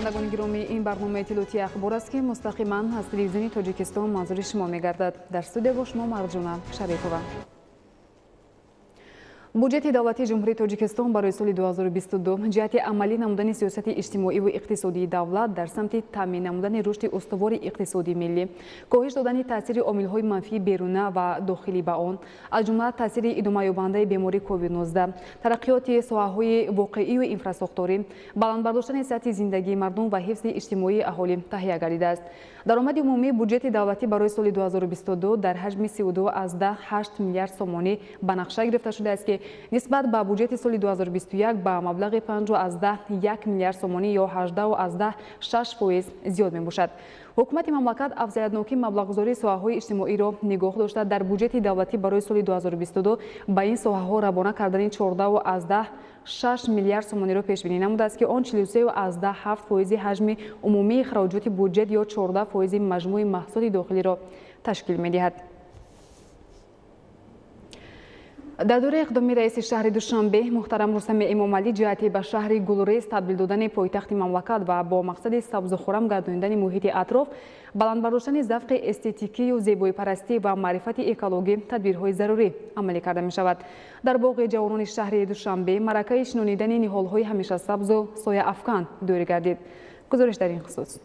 Бинандагони гиромӣ, ин барномаи иттилоотии Ахбор аст, ки мустақиман аз Телевизиони Тоҷикистон манзури шумо мегардад. Дар студия бо шумо Марҷуна Шарипова. Буҷети давлатии Ҷумҳурии Тоҷикистон барои соли 2022 ҷиҳати амалӣ намудани сиёсати иҷтимоиву иқтисодии давлат дар самти таъмин намудани рушди устувори иқтисодии миллӣ, коҳиш додани таъсири омилҳои манфии беруна ва дохилӣ ба он, аз ҷумла таъсири идомаёбандаи бемории COVID-19, тараққиёти соҳаҳои воқеию инфрасохторӣ, баланд бардоштани сатҳи зиндагии мардум ва ҳифзи иҷтимоии аҳолӣ таҳия гардидааст. Даромади умумии буҷети давлатӣ барои соли 2022 дар ҳаҷми 32,8 миллиард сомонӣ ба нақша гирифта шудааст, ки нисбат ба буҷети соли 2021 ба маблағи 5,1 миллиард сомонӣ ё 18,6% зиёд мебошад. Ҳукумати мамлакат афзалиятнокии маблағгузории соҳаҳои иҷтимоиро нигоҳ дошта, дар буҷети давлатӣ барои соли 2022 ба ин соҳаҳо равона кардани 14,6 миллиард сомониро пешбинӣ намудааст, ки он 43,7% ҳаҷми умумии хароҷоти буҷет ё 14% маҷмӯи маҳсулоти дохилиро ташкил медиҳад. Дар доираи иқдоми раиси шаҳри Душанбе муҳтарам Рустами Эмомалӣ ҷиҳати ба шаҳри Гулрез табдил додани пойтахти мамлакат ва бо мақсади сабзу хуррам гардонидани муҳити атроф, баланд бардоштани завқи эстетикию зебоипарастӣ ва маърифати экологӣ тадбирҳои зарурӣ амалӣ карда мешавад. Дар боғи ҷавонони шаҳри Душанбе маъракаи шинонидани ниҳолҳои ҳамешасабзу сояафкан доир гардид. Гузориш дар ин хусус.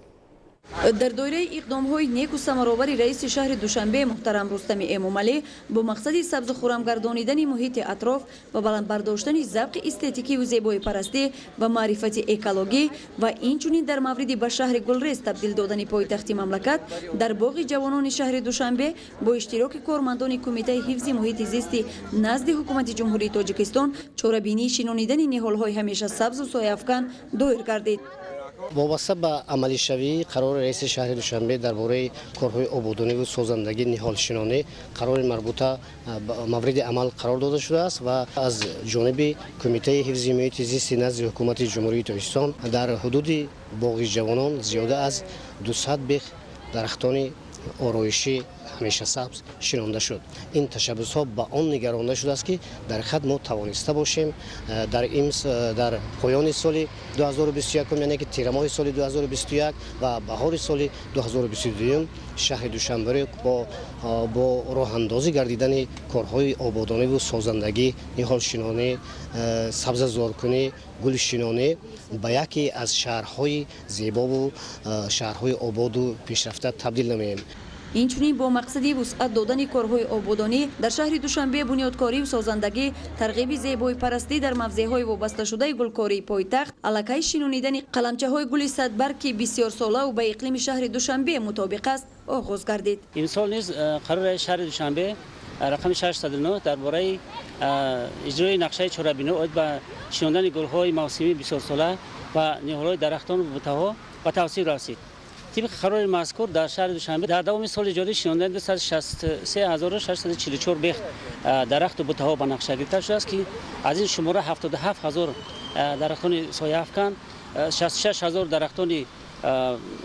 Дар доираи иқдомҳои неку самаровари раиси шаҳри Душанбе муҳтарам Рустами Эмомалӣ бо мақсади сабзу хуррам гардонидани муҳити атроф ва баланд бардоштани завқи эстетикиву зебоипарастӣ ва маърифати экологӣ ва инчунин дар мавриди ба шаҳри Гулрез табдил додани пойтахти мамлакат, дар боғи ҷавонони шаҳри Душанбе бо иштироки кормандони Кумитаи ҳифзи муҳити зисти назди Ҳукумати Ҷумҳурии Тоҷикистон чорабинии шинонидани ниҳолҳои ҳамеша сабзу сояафкан доир гардид. Вобаста ба амалишавии қарори раиси шаҳри Душанбе дар бораи корҳои ободониву созандагӣ, ниҳолшинонӣ, қарори марбута мавриди амал қарор дода шудааст ва аз ҷониби Кумитаи ҳифзи муҳити зисти назди Ҳукумати Ҷумҳурии Тоҷикистон дар ҳудуди боғи ҷавонон зиёда аз 200 бех дарахтони ороишӣ ҳамешасабз шинонда шуд. Ин ташаббусҳо ба он нигаронда шудааст, ки дар ҳақиқат мо тавониста бошем дар поёни соли 2021, яъне ки тирамоҳи соли 2021 ва баҳори соли 2022 шаҳри Душанберо бо роҳандозӣ гардидани корҳои ободониву созандагӣ, ниҳолшинонӣ, сабзазоркунӣ, гулшинонӣ ба яке аз шаҳрҳои зебову шаҳрҳои ободу пешрафта табдил намоем. Инчунин бо мақсади вусъат додани корҳои ободонӣ дар шаҳри Душанбе, бунёдкорию созандагӣ, тарғиби зебоипарастӣ дар мавзеъҳои вобасташудаи гулкории пойтахт, аллакай шинонидани қаламчаҳои гули садбарг, ки бисёрсолаву ба иқлими шаҳри Душанбе мутобиқ аст, оғоз гардид. Имсол низ қарори раиси шаҳри Душанбе рақами 609 дар бораи иҷрои нақшаи чорабиниҳо оид ба шинондани гулҳои мавсимии бисёрсола ва ниҳолҳои дарахтону бутаҳо ба тавсиф расид. Тибқи қарори мазкур, дар шаҳри Душанбе дар давоми соли ҷорӣ шинондани 263644 бех дарахту бутаҳо ба нақша гирифта шудааст, ки аз ин шумора 77 000 дарахтони сояафкан, 66 000 дарахтони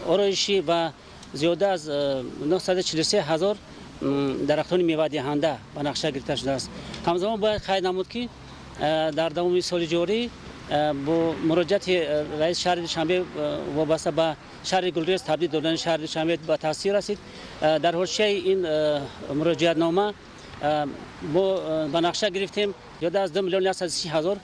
ороишӣ ва зиёда аз 943 000 дарахтони мевадиҳанда ба нақша гирифта шудааст. Ҳамзамон бояд қайд намуд, ки дар давоми соли ҷорӣ бо муроҷиати раиси шаҳри Душанбе вобаста ба шаҳри Гулрез табдил додани шаҳри Душанбе ба тасвиб расид. Дар ҳошияи ин муроҷиатнома мо ба нақша гирифтем зиёда аз 2 130 000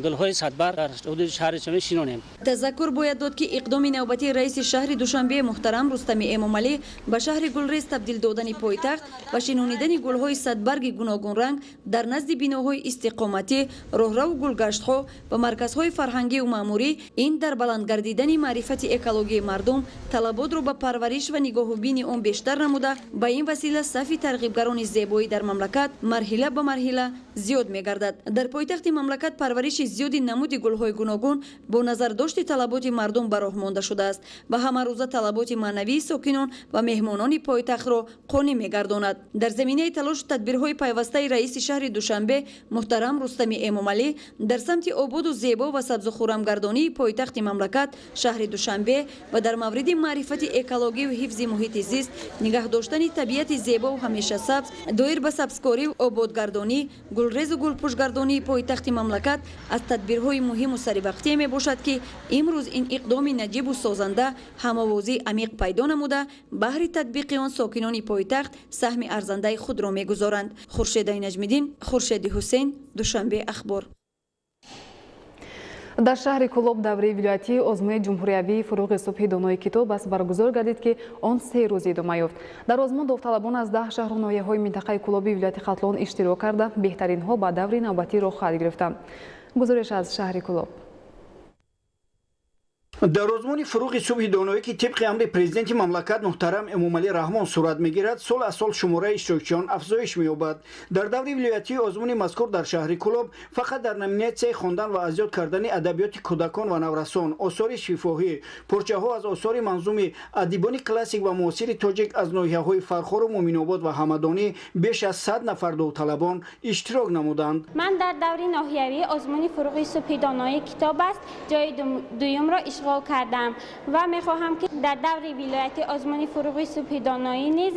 гулҳои садбарг дар ҳудуди шаҳри Душанбе шинонем. Тазаккур бояд дод, ки иқдоми навбатии раиси шаҳри Душанбе муҳтарам Рустами Эмомалӣ ба шаҳри Гулрез табдил додани пойтахт ва шинонидани гулҳои садбарги гуногунранг дар назди биноҳои истиқоматӣ, роҳраву гулгаштҳо ва марказҳои фарҳангию маъмурӣ, ин дар баланд гардидани маърифати экологии мардум, талаботро ба парвариш ва нигоҳубини он бештар намуда, ба ин васила сафи тарғибгарони зебоӣ дар мамлакат марҳила ба марҳила зиёд мегардад. Дар пойтахти мамлакат парвариши зиёди намуди гулҳои гуногун бо назардошти талаботи мардум ба роҳ монда шудааст ва ҳамарӯза талаботи маънавии сокинон ва меҳмонони пойтахтро қонеъ мегардонад. Дар заминаи талошу тадбирҳои пайвастаи раиси шаҳри Душанбе муҳтарам Рустами Эмомалӣ дар самти ободу зебо ва сабзу хуррамгардонии пойтахти мамлакат, шаҳри Душанбе, ва дар мавриди маърифати экологию ҳифзи муҳити зист, нигаҳ доштани табиати зебову ҳамешасабз, доир ба сабзкорию ободгардонӣ, гулрезу гулпӯшгардонии пойтахти мамлакат. аз тадбирҳои муҳиму саривақтие мебошад, ки имрӯз ин иқдоми наҷибу созанда ҳамовозии амиқ пайдо намуда, баҳри татбиқи он сокинони пойтахт саҳми арзандаи худро мегузоранд. Хуршедаи Наҷмиддин, Хуршеди Ҳусейн, Душанбе, Ахбор. Дар шаҳри Кӯлоб давраи вилоятии озмуни ҷумҳуриявии «Фурӯғи субҳи донои китоб» аст баргузор гардид, ки он 3 рӯз идома ёфт. Дар озмун довталабон аз 10 шаҳру ноҳияҳои минтақаи Кӯлоби вилояти Хатлон иштирок карда, беҳтаринҳо ба даври навбатӣ роҳ хоҳад гирифтанд. Гузориш аз шаҳри Кӯлоб. Дар озмуни «Фурӯғи субҳи доноӣ», ки тибқи амри президенти мамлакат муҳтарам Эмомалӣ Раҳмон сурат мегирад, сол аз сол шумораи иштирокчиён афзоиш меёбад. Дар даври вилоятии озмуни мазкур дар шаҳри Кӯлоб фақат дар номинатсияи хондан ва аз ёд кардани адабиёти кӯдакон ва наврасон, осори шифоҳӣ, порчаҳо аз осори манзуми адибони классик ва муосири тоҷик аз ноҳияҳои Фархору Муъминобод ва Ҳамадонӣ беш аз 100 нафар довталабон иштирок намуданд. Ман дар даври ноҳиявии озмуни «Фурӯғи субҳи донои китоб» аст ҷои дуюмро ишғол кардам ва мехоҳам, ки дар даври вилояти озмуни «Фурӯғи субҳи доноӣ» низ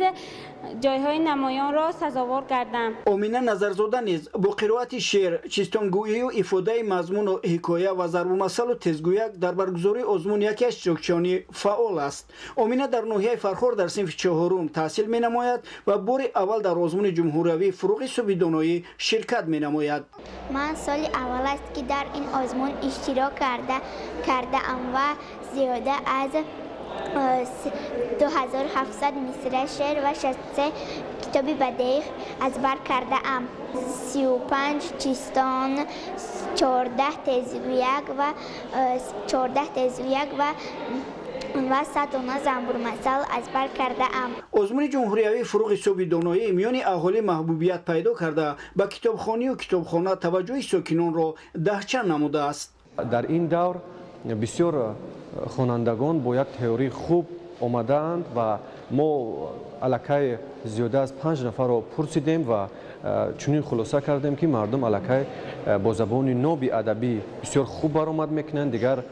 ҷойҳои намоёнро сазовор гардам. Омина Назарзода низ бо қироати шеър, чистонгӯию ифодаи мазмуну ҳикоя ва зарбумасалу тезгӯяк дар баргузории озмун яке аз иштирокчиёни фаъол аст. Омина дар ноҳияи Фархор дар синфи чоҳорум таҳсил менамояд ва бори аввал дар озмуни ҷумҳуриявии «Фурӯғи субҳи доноӣ» ширкат менамояд. Ман соли аввал аст, ки дар ин озмун иштирок кардаам ва зиёда аз 2700 мисра шеър ва 63 китоби бадеӣ аз бар кардаам. 35 чистон, 14 тезгӯяк ва 14 тезгӯяк ва 100 дона занбурмасал аз бар кардаам. Озмуни ҷумҳуриявии «Фурӯғи субҳи доноӣ» миёни аҳолӣ маҳбубият пайдо карда, ба китобхонию китобхона таваҷҷӯҳи сокинонро даҳчанд намудааст. Дар ин давр бисёр хонандагон бо як теории хуб омадаанд ва мо аллакай зиёда аз 5 нафарро пурсидем ва чунин хулоса кардем, ки мардум аллакай бо забони ноби адабӣ бисёр хуб баромад мекунанд. Дигар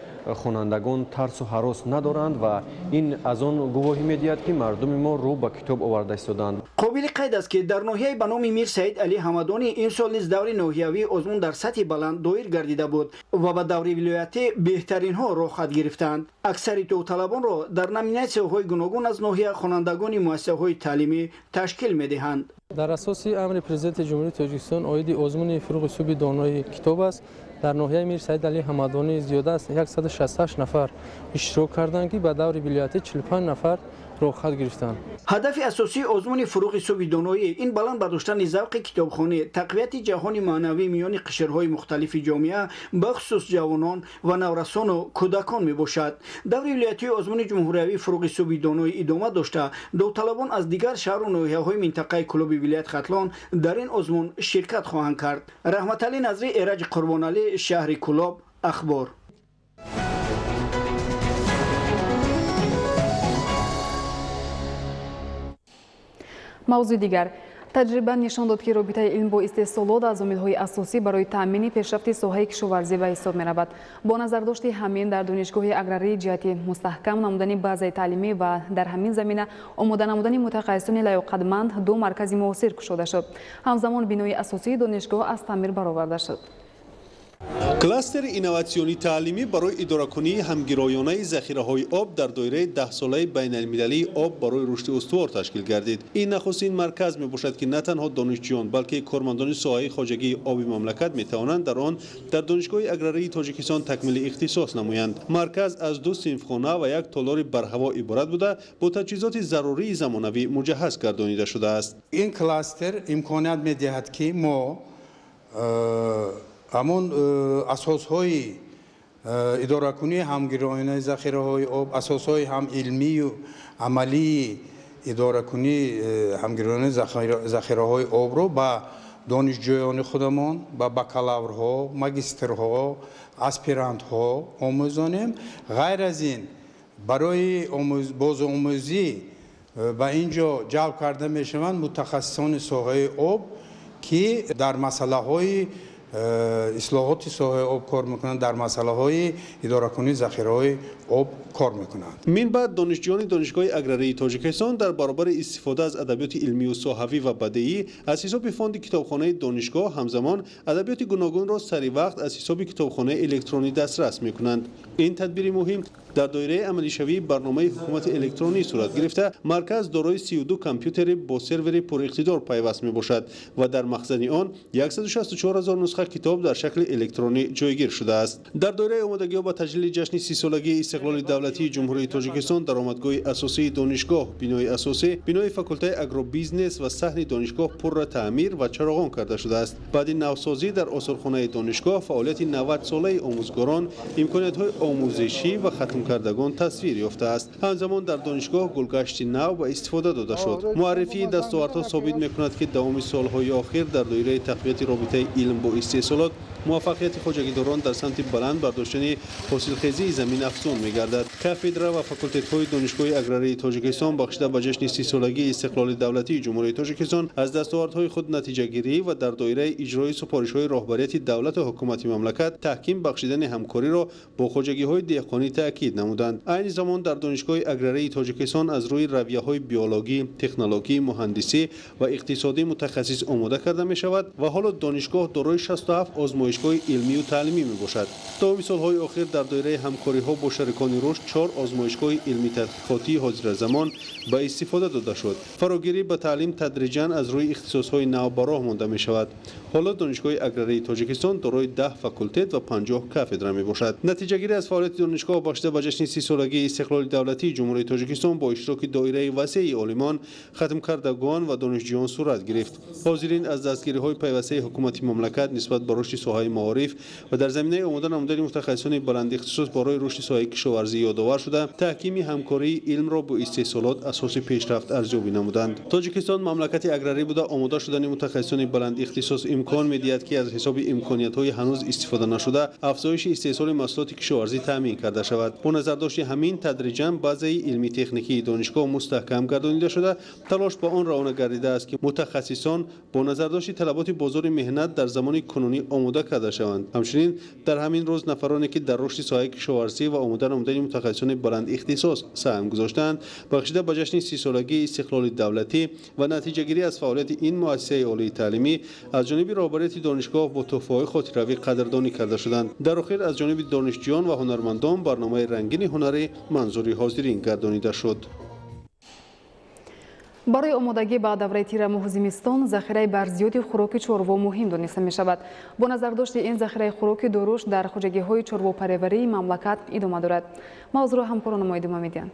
хонандагон тарсу ҳарос надоранд ва ин аз он гувоҳӣ медиҳад, ки мардуми мо рӯ ба китоб оварда истодаанд. Қобили қайд аст, ки дар ноҳияи ба номи Мир Саид Алӣ Ҳамадонӣ имсол низ даври ноҳиявии озмун дар сатҳи баланд доир гардида буд ва ба даври вилоятӣ беҳтаринҳо роҳхат гирифтанд. Аксари довталабонро дар номинатсияҳои гуногун аз ноҳия хонандагони муассисаҳои таълимӣ ташкил медиҳанд. Дар асоси амри президенти Ҷумҳурии Тоҷикистон оиди озмуни «Фурӯғи субҳи донои китоб» аст, дар ноҳияи Мир Саид Алӣ Ҳамадонӣ зиёда аз 168 нафар иштирок карданд, ки ба даври вилоятӣ 45 нафар роҳхат гирифтанд. Ҳадафи асосии озмуни «Фурӯғи субҳи доноӣ» ин баланд бардоштани завқи китобхонӣ, тақвияти ҷаҳони маънавӣ миёни қишрҳои мухталифи ҷомеа, бахусус ҷавонон ва наврасону кӯдакон мебошад. Даври вилоятии озмуни ҷумҳуриявии «Фурӯғи субҳи доноӣ» идома дошта, довталабон аз дигар шаҳру ноҳияҳои минтақаи Кӯлоби вилояти Хатлон дар ин озмун ширкат хоҳанд кард. Раҳматалӣ Назрӣ, Эраҷи Қурбоналӣ, шаҳри Кӯлоб, Ахбор. Мавзӯи дигар. Таҷриба нишон дод, ки робитаи илм бо истеҳсолот аз омилҳои асосӣ барои таъмини пешрафти соҳаи кишоварзӣ ба ҳисоб меравад. Бо назардошти ҳамин дар Донишгоҳи аграрии ҷиҳати мустаҳкам намудани базаи таълимӣ ва дар ҳамин замина омода намудани мутахассисони лаёқатманд ду маркази муосир кушода шуд. Ҳамзамон бинои асосии донишгоҳ аз таъмир бароварда шуд. Кластери инноватсионии таълимӣ барои идоракунии ҳамгироёнаи захираҳои об дар доираи 10-солаи байналмилалии об барои рушди устувор ташкил гардид. Ин нахустин марказ мебошад, ки на танҳо донишҷӯён, балки кормандони соҳаи хоҷагии оби мамлакат метавонанд дар он дар Донишгоҳи аграрии Тоҷикистон такмили ихтисос намоянд. Марказ аз ду синфхона ва як толори барҳаво иборат буда, бо таҷҳизоти зарурии замонавӣ муҷаҳҳаз гардонида шудааст. Ин кластер имконият медиҳад, ки мо ҳамон асосҳои идоракунии ҳамгироёнаи захираҳои об, асосҳои ҳам илмию амалии идоракунии ҳамгироёнаи захираҳои обро ба донишҷӯёни худамон, ба бакалаврҳо, магистрҳо, аспирантҳо омӯзонем. Ғайр аз ин, барои бозомӯзӣ ба ин ҷо ҷалб карда мешаванд мутахассисони соҳаи об, ки дар масъалаҳои ислоҳоти соҳаи об кор мекунанд, дар масъалаҳои идоракунии захираҳои об кор мекунанд. Мин баъд донишҷӯёни Донишгоҳи аграрии Тоҷикистон дар баробари истифода аз адабиёти илмию соҳавӣ ва бадеӣ аз ҳисоби фонди китобхонаи донишгоҳ, ҳамзамон адабиёти гуногунро сари вақт аз ҳисоби китобхонаи электронӣ дастрас мекунанд. Ин тадбири муҳим дар доираи амалишавии барномаи ҳукумати электронӣ сурат гирифта, марказ дорои 32 компютери бо сервери пуриқтидор пайваст мебошад ва дар махзани он 164 000 нусха китоб дар шакли электронӣ ҷойгир шудааст. Дар доираи омодагиҳо ба таҷлили ҷашни 30-солагии истиқлоли давлатии Ҷумҳурии Тоҷикистон, даромадгоҳи асосии донишгоҳ, бинои асосӣ, бинои факултаи агробизнес ва саҳни донишгоҳ пурра таъмир ва чароғон карда шудааст. Баъди навсозӣ дар осорхонаи донишгоҳ фаъолияти 90-солаи омӯзгорон, имкониятҳои омӯзишӣ ва хатмкардагон тасвир ёфтааст. Ҳамзамон дар донишгоҳ гулгашти нав ба истифода дода шуд. Муаррифии дастовардҳо собит мекунад, ки давоми солҳои охир дар доираи тақвияти робитаи илм бо истеҳсолот муваффақияти хоҷагидорон дар самти баланд бардоштани ҳосилхезии замин афзун мегардад. Кафедра ва факултетҳои Донишгоҳи аграрии Тоҷикистон бахшида ба ҷашни 30-солагии истиқлоли давлатии Ҷумҳурии Тоҷикистон аз дастовардҳои худ натиҷагирӣ ва дар доираи иҷрои супоришҳои роҳбарияти давлату ҳукумати мамлакат таҳким бахшидани ҳамкориро бо хоҷагиҳои деҳқонӣ таъкид намуданд. Айни замон дар Донишгоҳи аграрии Тоҷикистон аз рӯи равияҳои биологӣ, технологӣ, муҳандисӣ ва иқтисодӣ мутахассис омода карда мешавад ва ҳоло донишгоҳ дорои 67 озмоишгоҳи илмию таълимӣ мебошад. Давоми солҳои охир дар доираи ҳамкориҳо бо шарикони рушд 4 озмоишгоҳи илмӣ тадқиқотии ҳозиразамон ба истифода дода шуд. Фарогирӣ ба таълим тадриҷан аз рӯи ихтисосҳои нав ба роҳ монда мешавад. Ҳоло Донишгоҳи аграрии Тоҷикистон дорои 10 факултет ва 50 кафедра мебошад. Натиҷагирӣ аз фаъолияти донишгоҳ бахшида ба ҷашни 30-солагии истиқлоли давлатии Ҷумҳурии Тоҷикистон бо иштироки доираи васеи олимон, хатмкардагон ва донишҷӯён сурат гирифт. Ҳозирин аз дастгириҳои пайвастаи ҳукумати мамлакат нисбат ба рушди соҳаи маориф ва дар заминаи омода намудани мутахассисони баландихтисос барои рушди соҳаи кишоварзӣ ёдовар шуда, таҳкими ҳамкории илмро бо истеҳсолот асоси пешрафт арзёбӣ намуданд. Тоҷикистон мамлакати аграрӣ буда, омода шудани мутахассисони баландихтисос имкон медиҳад, ки аз ҳисоби имкониятҳои ҳанӯз истифода нашуда афзоиши истеҳсоли маҳсулоти кишоварзӣ таъмин карда шавад. Бо назардошти ҳамин тадриҷан базаи илмӣ-техникии донишгоҳ мустаҳкам гардонида шуда, талош ба он равона гардидааст, ки мутахассисон бо назардошти талаботи бозори меҳнат дар замони кунунӣ омода карда шаванд. Ҳамчунин дар ҳамин рӯз нафароне, ки дар рушди соҳаи кишоварзӣ ва омода намудани мутахассисони баландихтисос саҳм гузоштаанд, бахшида ба ҷашни 30-солагии истиқлоли давлатӣ ва натиҷагирӣ аз фаъолияти ин муассисаи олии таълимӣ аз ҷониби роҳбарияти донишгоҳ бо туҳфаҳои хотиравӣ қадрдонӣ карда шуданд. Дар охир аз ҷониби донишҷӯён ва ҳунармандон барномаи рангини ҳунарӣ манзури ҳозирин гардонида шуд. Барои омодагӣ ба давраи тирамоҳу зимистон захираи барзиёди хӯроки чорво муҳим дониста мешавад. Бо назардошти ин захираи хӯроки дурушт дар хоҷагиҳои чорвопарварии мамлакат идома дорад. Мавзӯъро ҳамкорони мо идома медиҳанд.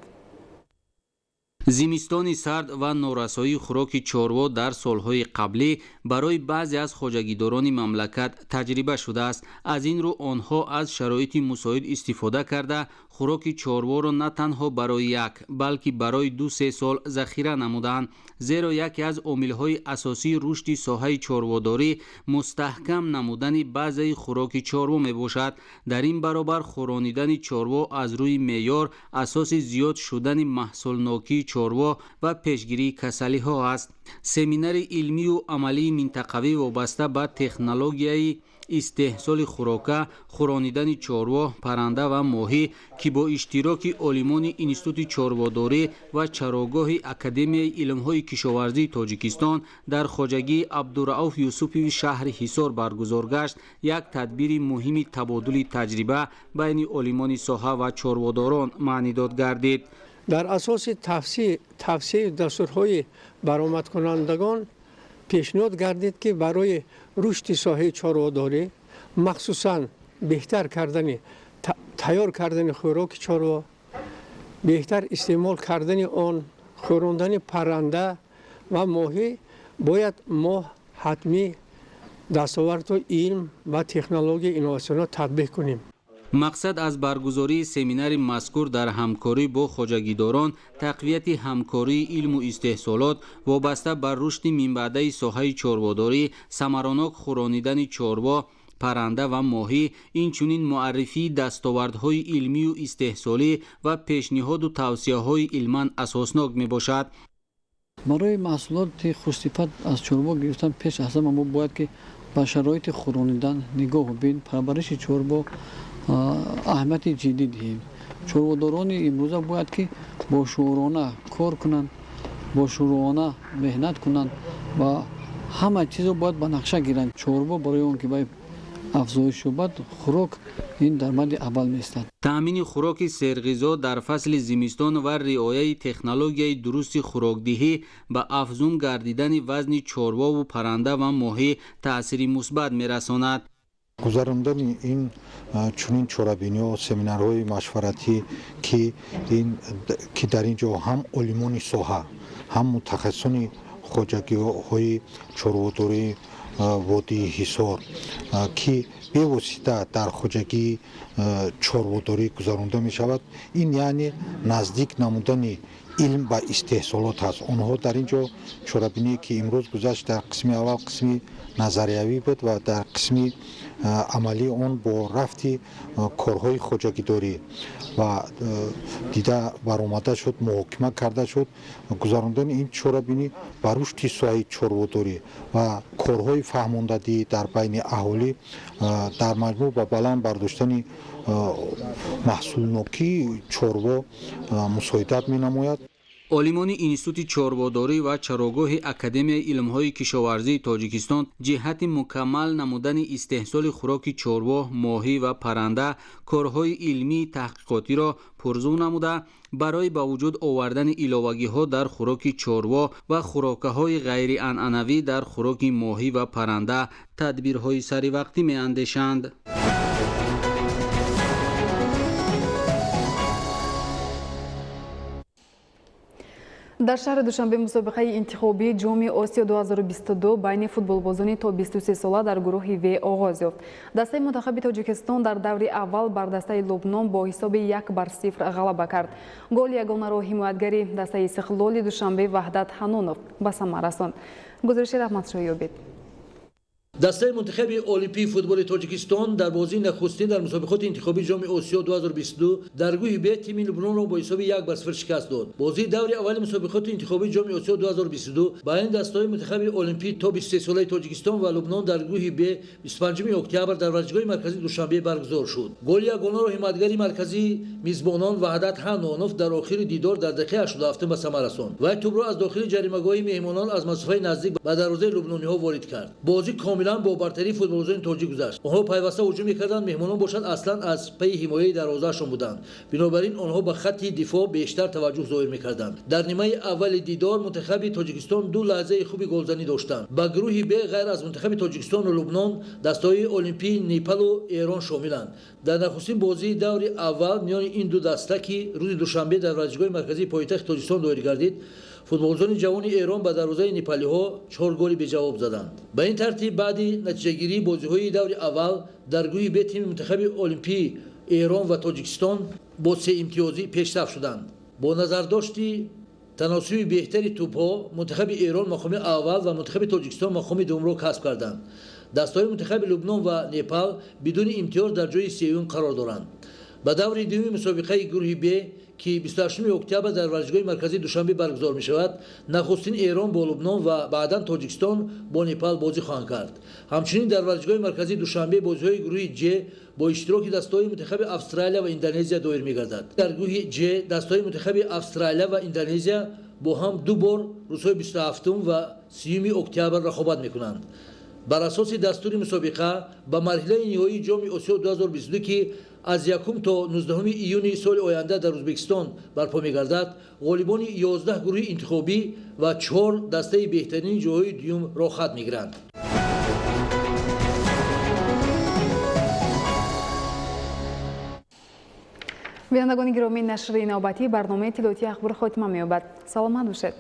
Зимистони сард ва норасоии хӯроки чорво дар солҳои қаблӣ барои баъзе аз хоҷагидорони мамлакат таҷриба шудааст. Аз ин рӯ онҳо аз шароити мусоид истифода карда, хӯроки чорворо на танҳо барои як, балки барои 2-3 сол захира намуданд. Зеро яке аз омилҳои асосии рушди соҳаи чорводорӣ мустаҳкам намудани баъзеи хӯроки чорво мебошад. Дар ин баробар хӯронидани чорво аз рӯи меъёр асоси зиёд шудани маҳсулнокии чорво ва пешгирии касалиҳо аст. Семинари илмию амалии минтақавӣ вобаста ба технологияи истеҳсоли хӯрока, хӯронидани чорво, парранда ва моҳӣ, ки бо иштироки олимони Институти чорводорӣ ва чарогоҳи Академияи илмҳои кишоварзии Тоҷикистон дар хоҷагии Абдурауф Юсупови шаҳри Ҳисор баргузор гашт, як тадбири муҳими табодули таҷриба байни олимони соҳа ва чорводорон маънидод гардид. Дар асоси тавсияи дастурҳои баромадкунандагон пешниҳод гардид, ки барои рушди соҳаи чорводорӣ, махсусан беҳтар кардани тайёр кардани хӯроки чорво, беҳтар истеъмол кардани он, хӯрондани парранда ва моҳӣ, бояд мо ҳатмӣ дастовардҳои илм ва технологияи инноватсионро татбиқ кунем. Мақсад аз баргузории семинари мазкур дар ҳамкорӣ бо хоҷагидорон тақвияти ҳамкории илму истеҳсолот вобаста ба рушди минбаъдаи соҳаи чорводорӣ, самаронок хӯронидани чорво, парранда ва моҳӣ, инчунин муаррифии дастовардҳои илмию истеҳсолӣ ва пешниҳоду тавсияҳои илман асоснок мебошад. Барои маҳсулоти хушсифат аз чорво гирифтан пеш аз ҳама мо бояд ки Ба шароити хӯронидан, нигоҳубин, парвариши чорво аҳамияти ҷиддӣ диҳем. Чорводорони имрӯза бояд ки бошуурона кор кунанд, бошуурона меҳнат кунанд ва ҳама чизро бояд ба нақша гиранд. Чорво барои он ки ба афзоиш ёбад, хӯрок ин дар мадди аввал меистад. Таъмини хӯроки серғизо дар фасли зимистон ва риояи технологияи дурусти хӯрокдиҳӣ ба афзун гардидани вазни чорвову парранда ва моҳӣ таъсири мусбат мерасонад. Гузарондани ин чунин чорабиниҳо, семинарҳои машваратӣ, ки дар ин ҷо ҳам олимони соҳа, ҳам мутахассисони хоҷагиҳои чорводории водии Ҳисор, ки бевосита дар хоҷагии чорводорӣ гузаронда мешавад, ин яъне наздик намудани илм ба истеҳсолот аст. Онҳо дар ин ҷо чорабиние ки имрӯз гузашт, дар қисми аввал қисми назариявӣ буд ва дар қисми амалии он бо рафти корҳои хоҷагидорӣ ва дида баромада шуд, муҳокима карда шуд. Гузарондани ин чорабинӣ ба рушди соҳаи чорводорӣ ва корҳои фаҳмондадиҳӣ дар байни аҳолӣ, дар маҷмӯъ ба баланд бардоштани маҳсулнокии чорво мусоидат менамояд. Олимони Институти чорводорӣ ва чарогоҳи Академияи илмҳои кишоварзии Тоҷикистон ҷиҳати мукаммал намудани истеҳсоли хӯроки чорво, моҳӣ ва парранда корҳои илмии таҳқиқотиро пурзӯр намуда, барои ба вуҷуд овардани иловагиҳо дар хӯроки чорво ва хӯрокаҳои ғайрианъанавӣ дар хӯроки моҳӣ ва парранда тадбирҳои саривақтӣ меандешанд. Дар шаҳри Душанбе мусобиқаи интихобии Ҷоми Осиё 2022 байни футболбозони то 23 сола дар гурӯҳи В оғоз ёфт. Дастаи мунтахаби Тоҷикистон дар даври аввал бар дастаи Лубнон бо ҳисоби 1-0 ғалаба кард. Голи ягонаро ҳимоятгари дастаи Истиқлоли Душанбе Ваҳдат Ҳанонов ба самар расонд. Гузориши Раҳматшоҳ ёбед. Дастаи мунтахаби олимпии футболи Тоҷикистон дар бозии нахустин дар мусобиқоти интихобии Ҷоми Осиё 2022 дар гурӯҳи Б тими Лубнонро бо ҳисоби 1-0 шикаст дод. Бозии даври аввали мусобиқоти интихобии Ҷоми Осиё 2022 байни дастаҳои мунтахаби олимпӣ то 23 солаи Тоҷикистон ва Лубнон дар гурӯҳи Б 25 октябр дар варзишгоҳи марказии Душанбе баргузор шуд. Голи ягонаро ҳимоятгари марказии мизбонон Ваҳдат Ҳанонов дар охири дидор дар дақиқаи 87 ба самар расонд. Вай тӯбро аз дохили ҷаримагоҳи меҳмонон аз масофаи наздик ба дарвозаи лубнониҳо ворид кард. Бозӣ комилан бо бартарии футболбозони тоҷик гузашт. Онҳо пайваста ҳуҷум мекарданд, меҳмонон бошанд аслан аз пайи ҳимояи дарвозаашон буданд. Бинобар ин онҳо ба хатти дифоъ бештар таваҷҷӯҳ зоҳир мекарданд. Дар нимаи аввали дидор мунтахаби Тоҷикистон ду лаҳзаи хуби голзанӣ доштанд. Ба гурӯҳи Б ғайр аз мунтахаби Тоҷикистону Лубнон дастаҳои олимпии Непалу Эрон шомиланд. Дар нахустин бозии даври аввал миёни ин ду даста, ки рӯзи душанбе дар варзишгоҳи марказии пойтахти Тоҷикистон доир гардид, футболбозони ҷавони Эрон ба дарвозаи непалиҳо 4 голи беҷавоб заданд. Ба ин тартиб баъди натиҷагирии бозиҳои даври аввал дар гурӯҳи Б тими мунтахаби олимпии Эрон ва Тоҷикистон бо 3 имтиёзӣ пешсаф шуданд. Бо назардошти таносуби беҳтари тӯбҳо мунтахаби Эрон мақоми аввал ва мунтахаби Тоҷикистон мақоми дуввумро касб карданд. Дастаҳои мунтахаби Лубнон ва Непал бидуни имтиёз дар ҷои сеюм қарор доранд. Ба даври дуюми мусобиқаи гурӯҳи Б, ки 28 октябр дар варзишгоҳи марказии Душанбе баргузор мешавад, нахустин Эрон бо Лубнон ва баъдан Тоҷикистон бо Непал бозӣ хоҳанд кард. Ҳамчунин дар варзишгоҳи марказии Душанбе бозиҳои гурӯҳи Ҷ бо иштироки дастаҳои мунтахаби Австралия ва Индонезия доир мегардад. Дар гурӯҳи Ҷ дастаҳои мунтахаби Австралия ва Индонезия бо ҳам ду бор рӯзҳои 27 ва 30 октябр рақобат мекунанд. Бар асоси дастури мусобиқа ба марҳилаи ниҳоии Ҷоми Осиё 2022, ки аз 1 то 19 июни соли оянда дар Ӯзбекистон барпо мегардад, ғолибони 11 гурӯҳи интихобӣ ва 4 дастаи беҳтарини ҷойҳои дуюм роҳхат мегиранд. Бинандагони гиромӣ, нашри навбатии барномаи иттилоотии Ахбор хотима меёбад. Саломат бошед.